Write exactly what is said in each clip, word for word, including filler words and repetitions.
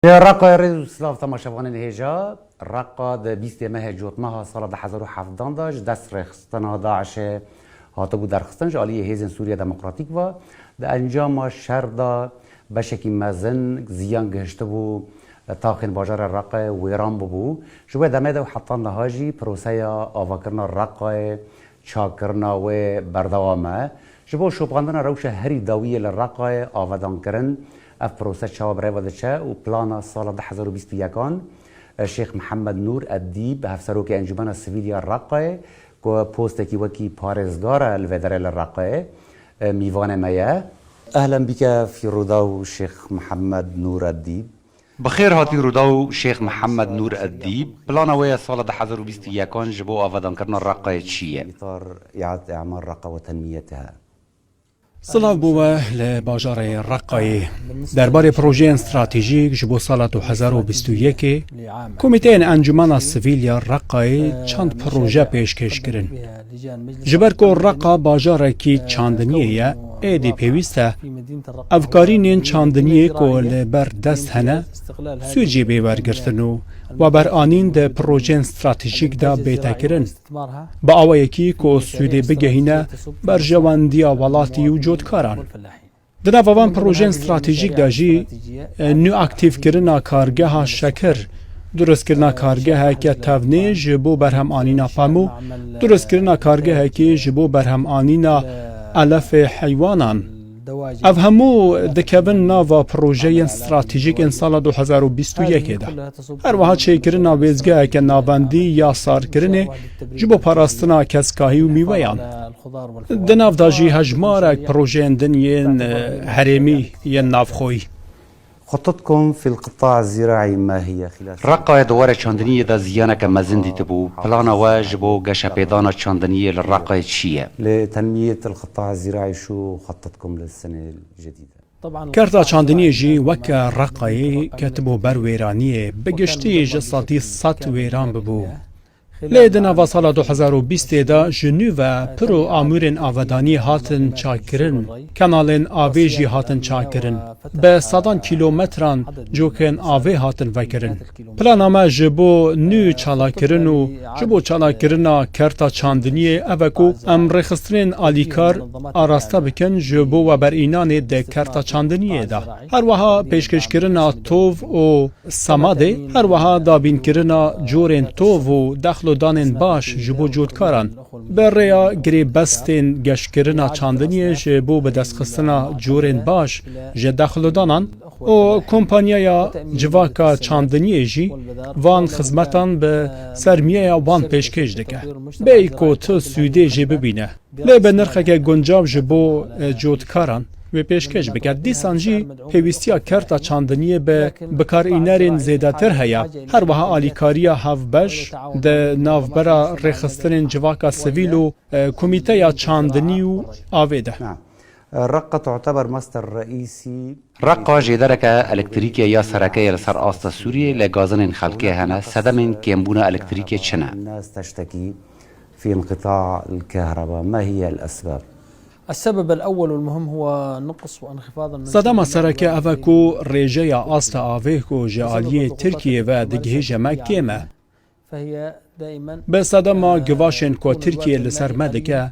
Reqa, rêz û silav temaşevanên hêja. Reqa di bîstê mehê Cotmeha sala du hezar û hevdehan de ji dest rêxistina DAIŞê hatibû derxistin, ji aliyê Hêzên Sûriya Demokratîk ve. Di encama şer de beşekî mezin ziyan gihiştibû, taxên bajarê Reqayê wêran bûbû. Ji wê demê de û heta niha jî proseya avakirina Reqayê, çakkirina wê berdewam e. Ji bo şopandina rewşa herî dawiyê li Reqayê avedankirin, ev prose çawa bi rê ve diçe û plana sala du hezar û bîst û yekan, e, Şêx Mihemed Nûr Eddîb, hevserokê Encûmena Sivîl ya Reqayê, ku postekî wekî parêzgar e li vê derê li Reqayê, e, mîvanê me ye. Ehlen bike fî Rûdaw Şêx Mihemed Nûr Eddîb. Bi xêr hatî Rûdaw Şêx Mihemed Nûr Eddîb. Plana wê ya sala du hezar û bîst û yekan ji bo avadankirina Reqayê çi ye? Îtar îad îmar Reqa we tenmiyetiha. Silav bo we li bajarê Reqayê. Derbarê projeyên stratejîk ji bo sala du hezar û bîst û yekê, komîteyên Encûmena Sivîl ya Reqayê çend proje pêşkêş kirin. Ji ber ku Reqa bajarekî çandiniyê ye, êdî pêwîst e evkarînên çandiniyê ku li ber dest hene, sûcê bê wergirtin û weberanîn di projeyên stratejîk de bête kirin. Bi awayekî ku sûdê bigehîne berjewendiya welatî û cotkaran. Di nava van projeyên stratejîk de jî, e, nû aktîfkirina kargeha şekir, durustkirina kargeheke tevnê ji bo berhemanîna pamû, durustkirina kargehekê ji bo berhemanîna elefê heywanan. Ev hemû dikevin nava projeyên stratejîk ên sala du hezar û bîst û yekê de. Her wiha çêkirina wêzgeheke navendî ya sarkirinê ji bo parastina keskahî û mîweyan. Di nav de jî hejmarek projeyên din yên, e, herêmî yên navxweyî. خطتكم في القطاع الزراعي ما هي خلال Reqayê di warê çandiniyê de ziyaneke mezin dîtibû. Plana we ji bo geşepêdana çandiniyê li Reqayê çi ye? لتنمية القطاع الزراعي شو خطتكم للسنة الجديدة؟ Kerta çandiniyê jî weke Reqayê ketibû ber wêraniyê, bi giştî ji sedî sed wêran bibû. Lê di nava sala du hezar û bîstê de ji nû ve pir û amûrên avedaniyê hatin çakkirin, kenalên avê jî hatin çakkirin. Bi sedan kîlometran cokên avê hatin vekirin. Plana me ji bo nû çalakkirin û ji bo çalakirina kerta çandiniyê ev e ku em rêxistinên alîkar araste bikin ji bo weberînanê di kerta çandiniyê de. Her wiha pêşkêşkirina tov û semadê, her wiha dabînkirina corên tov û dexlodanên baş ji bo cotkaran. Bi rêya girêbestên geşkirina çandiniyê ji bo bidestxistina corên baş ji dexlodanan û kompanyaya civaka çandiniyê jî van xizmetan bi sermiyeya wan pêşkêş dike. Bêyî ku tu sûdê jê bibîne. Lê bi nirxeke guncav ji bo, e, cotkaran wê pêşkêş bike. Dîsan jî pêwîstiya kerta çandiniyê bi bikarînerên zêdetir heye. Her wiha alîkariya hevbeş di navbera rêxistinên civaka sivîl û, e, komîteya çandinî û avê de. نعم. رقة تعتبر مصدر رئيسي Reqa jêdereke elektrîkê ya sereke ye li ser asta Sûriyê, lê gazinên xelkê hene. Sedemên kêmbûna elektrîkê çi ne? الناس تشتكي في انقطاع الكهرباء، ما هي الأسباب؟ السبب الأول والمهم هو نقص وانخفاض المنسوب Sedema sereke ev e ku rêjeya asta avê ku ji aliyê Tirkiyê ve digihêje me kêm e. Bi sedema givaşên ku Tirkiye li ser me dike,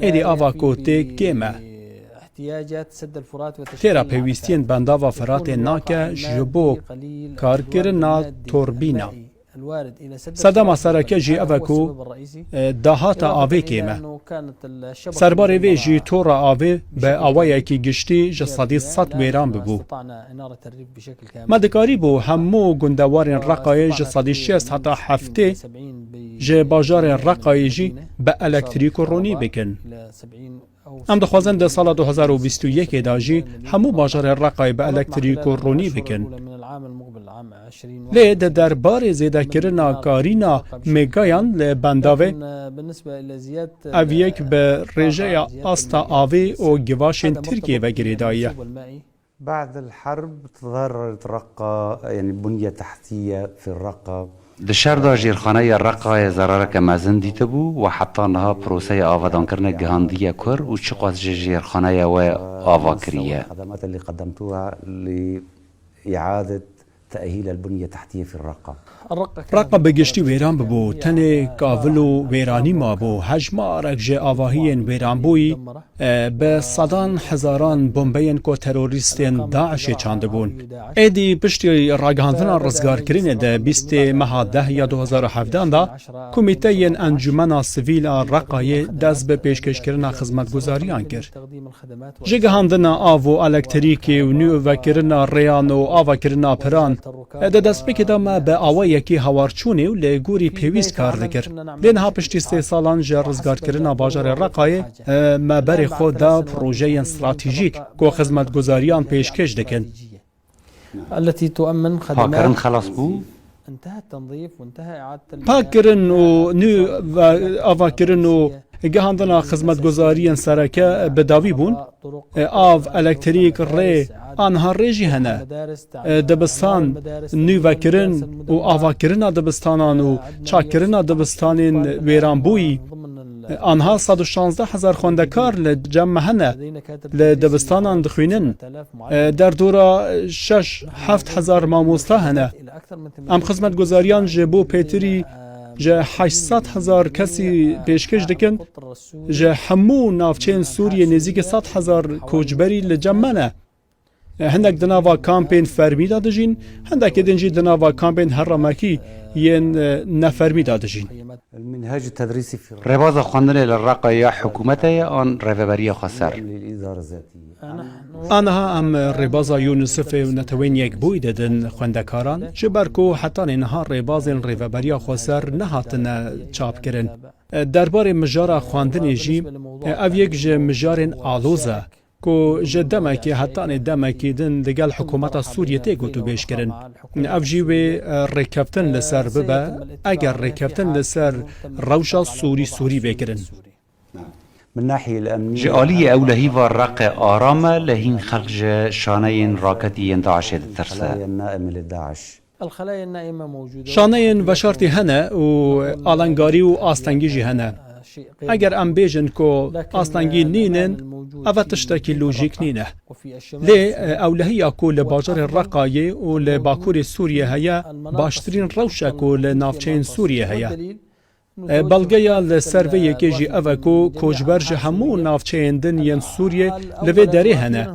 êdî ava ku tê kêm e. Têra pêwîstiyên bendava Firatê nake ji bo karkirina torbîna. Sedema sereke jî ev e ku, e, dahata avê kêm e. Serbarê vê jî tora avê bi awayekî giştî ji sedî sed wêran bibû. Me dikarîbû hemû gundewarên Reqayê ji sedî şêst heta heftê ji bajarên Reqayê jî bi elektrîk û ronî bikin. Em dixwazin di sala du hezar û bîst û yekê de jî hemû bajarên Reqayê bi elektrîk û ronî bikin. Lê di derbarê zêdekirina karîna megayan li bendavê, ev yek bi rêjeya asta avê û givaşên Tirkiyê ve girêdayî ye. بعد الحرب تضررت رقة، يعني بنية تحتية في الرقة. Di şer de jêrxaneya Reqayê zerareke mezin dîtibû û heta niha proseya avadankirinê gihandiye kur û çiqas ji jêrxaneya we ava kiriye? الخدمات اللي قدمتوها لإعادة تأهيل البنية التحتية في الرقة. Reqa bi giştî wêran bibû, tenê kavil û wêranî mabû. Hejmarek ji avahiyên wêranbûyî, e, bi sedan hezaran bombeyên ku terorîstên DAIŞê çandibûn. Êdî piştî ragihandina rizgarkirinê de bîstê meha deh ya du hezar û hevdehan de, komîteyên Encûmena Sivîl a Reqayê dest bi pêşkêşkirina xizmetguzariyan kir. Ji gihandina av û elektrîkê û nû vekirina rêyan û avakirina piran, di destpêkê de me bi awayekî hawarçûnê û li gorî pêwîst kar dikir. Lê niha piştî sê salan ji rizgarkirina bajarê Reqayê, me berê xwe da projeyên stratejîk ku xizmetguzariyan pêşkêş dikin. التي تؤمن خدمات Pakkirin xelas bû. انتهى التنظيف وانتهى إعادة المياه. Pakkirin û nû ve-, avakirin û gihandina xizmetguzariyên sereke bi dawî bûn. E, av, elektrîk, rê, anha rê jî hene. E, dibistan, nû vekirin û avakirina dibistanan û çakkirina dibistanên wêranbûyî. E, anha sed û şazdeh hezar xwendekar li cem me hene. Li dibistanan dixwînin. E, derdora şeş heft hezar mamosta hene. Em xizmetguzariyan ji bo pêtirî ji heşt sed hezar kesî pêşkêş dikin. Ji hemû navçeyên Sûriyê nêzîkî sed hezar koçberî li cem me ne. E, hindek di nava kampên fermî de dijîn, hindekê din jî di nava kampên herêmekî yên, e, nefermî de dijîn. المنهاج التدريسي في Rêbaza xwendinê li Reqa ya hikûmetê ye an rêveberiya xweser? الإدارة الذاتية. Aniha em rêbaza UNICEFê û Netewên Yekbûyî didin xwendekaran, ji ber ku hetanî niha rêbazên rêveberiya xweser nehatine çapkirin. Derbarê mijara xwendinê jî, ev yek ji mijarên aloz e. Ku ji demekê hetanê demekî din digel hikûmeta Sûriyê tê gotûbêjkirin. Ev jî wê, e, rêkeftin li ser bibe, eger rêkeftin li ser rewşa Sûrî Sûrî bê kirin. من ناحية الأمنية Ji aliyê ewlehî ve Reqe aram e, lê hîn xelk ji şaneyên raketî yên DAIŞê ditirse. الخلايا النائمة لداعش. Şaneyên veşartî hene û alengarî û astengî jî hene. Eger em bêjin ku astengî nînin, ev tiştekî lojîk nîne. Lê, e, ewlehiya ku li bajarê Reqayê û li Bakurê Sûriyê heye, baştirîn rewş e ku li navçeyên Sûriyê heye. E, belgeya li ser vê yekê jî ev e ku koçber ji hemû navçeyên din yên Sûriyê li vê derê hene.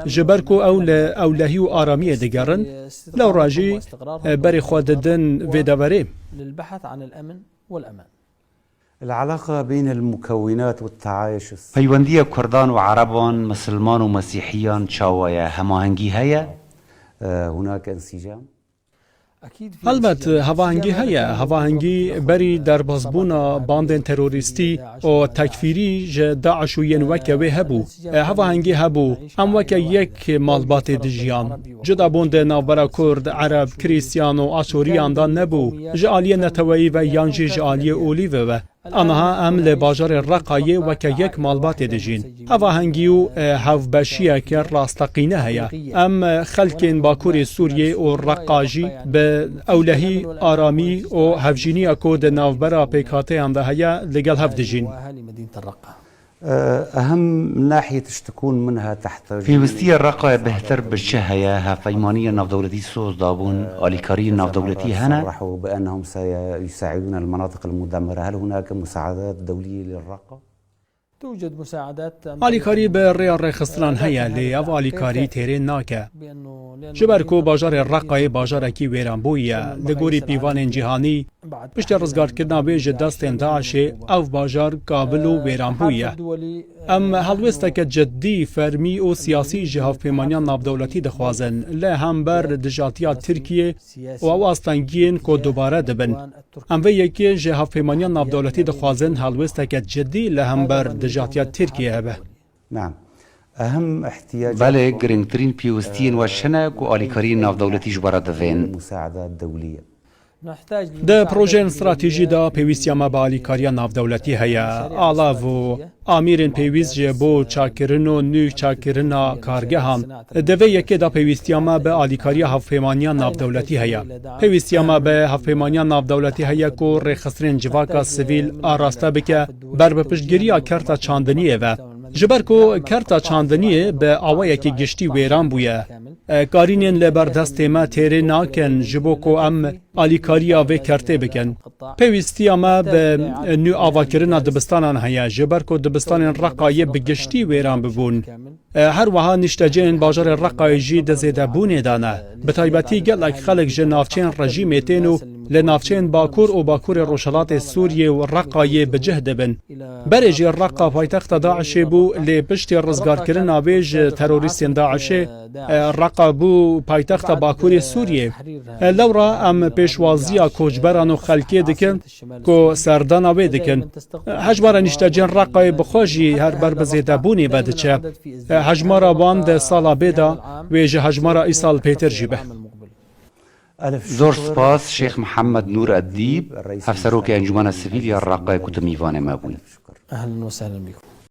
Ji ber ku ew li ewlehî û aramiyê digerin, lewra jî, e, berê xwe didin vê deverê. العلاقة بين المكونات والتعايش الس- Peywendiya Kurdan û Ereban, Misilman û Mesîhiyan çawa ye? Hemahengî heye? هناك انسجام؟ Helbet, hevahengî heye. Hevahengî berî derbasbûna bandên terorîstî û tekfîrî ji DAIŞ û yên weke wê hebû. Hevahengî hebû. Em weke yek malbatê dijiyan. Cudabûn di navbera Kurd, Ereb, Krîstiyan û Aşûriyan de nebû. Ji aliyê neteweyî ve yan jî ji aliyê olî ve. Aniha em li bajarê Reqayê weke yek malbatê dijîn. Hevahengî û, e, hevbeşiyeke rasteqîne heye. Em, e, xelkên Bakurê Sûriyê û Reqa jî bi ewlehî, aramî û hevjîniya ku di navbera pêkhateyan de heye, li gel hev dijîn. أهم من ناحية تشتكون منها تحت Pêwistiya Reqayê bêhtir bi çi heye? Hevpeymaniya navdewletî soz dabûn, alîkariyên navdewletî hene? صرحوا بأنهم سيساعدون المناطق المدمرة. هل هناك مساعدات دولية للرقة؟ Alîkarî bi rêya rêxistinan heye, lê ev alîkarî têrê nake. Ji ber ku bajarê Reqayê bajarekî wêranbûyî ye, li gorî pîvanên cîhanî, piştî rizgarkirina wê ji destên DAIŞê, ev bajar kavil û wêranbûyî ye. Em helwêsteke cidî, fermî û siyasî ji hevpeymaniya navdewletî dixwazin, li hember dijatiya Tirkiyê û ew astengiyên ku dubare dibin. Em vê yekê ji hevpeymaniya navdewletî dixwazin helwêsteke cidî li hember dijatiya Tirkiyê hebe. نعم. أهم احتياجات Belê, girîngtirîn pêwistiyên we çi ne ku alîkariyên navdewletî ji we re divên? مساعدات دولية. Di projeyên stratejî de pêwîstiya me bi alîkariya navdewletî heye. Alav û amîrên pêwîst ji bo çakirin û nû çakirina kargehan. Di vê yekê de pêwîstiya me bi alîkariya hevpeymaniya navdewletî heye. Pêwîstiya me bi hevpeymaniya navdewletî heye ku rêxistinên civaka sivîl araste bike ber bi piştgiriya kerta çandiniyê ve. Ji ber ku kerta çandiniyê bi awayekî giştî wêran bûye. E, karînên li ber destê me têrê nakin, ji bo ku em alîkariya vê kertê bikin. Pêwîstiya me bi nû avakirina dibistanan heye, ji ber ku dibistanên Reqayê bi giştî wêran bibûn. E, her wiha niştecihên bajarê Reqayê jî di zêdebûnê de ne. Bi taybetî gelek xelk ji navçeyên rejîmê tên û li navçeyên Bakur û Bakurê Rojhilatê Sûriyê û Reqayê bi cih dibin. Berê jî Reqa paytexta DAIŞê bû, lê piştî rizgarkirina wê ji terorîstên DAIŞê, e, Reqa bû paytexta Bakurê Sûriyê. E, lewra em pêşwaziya koçberan û xelkê dikin ku serdana wê dikin. E, hejmara niştecihên Reqayê bi xwe jî her ber bi zêdebûnê ve diçe. E, hejmara wan di sala bê de wê ji hejmara îsal pêtir jî be. Zor spas Şêx Mihemed Nûr Edîb, Hevserokê Encûmena Sivîl ya Reqayê ku tu mîvanê me bûyî. اهلا وسهلا بكم.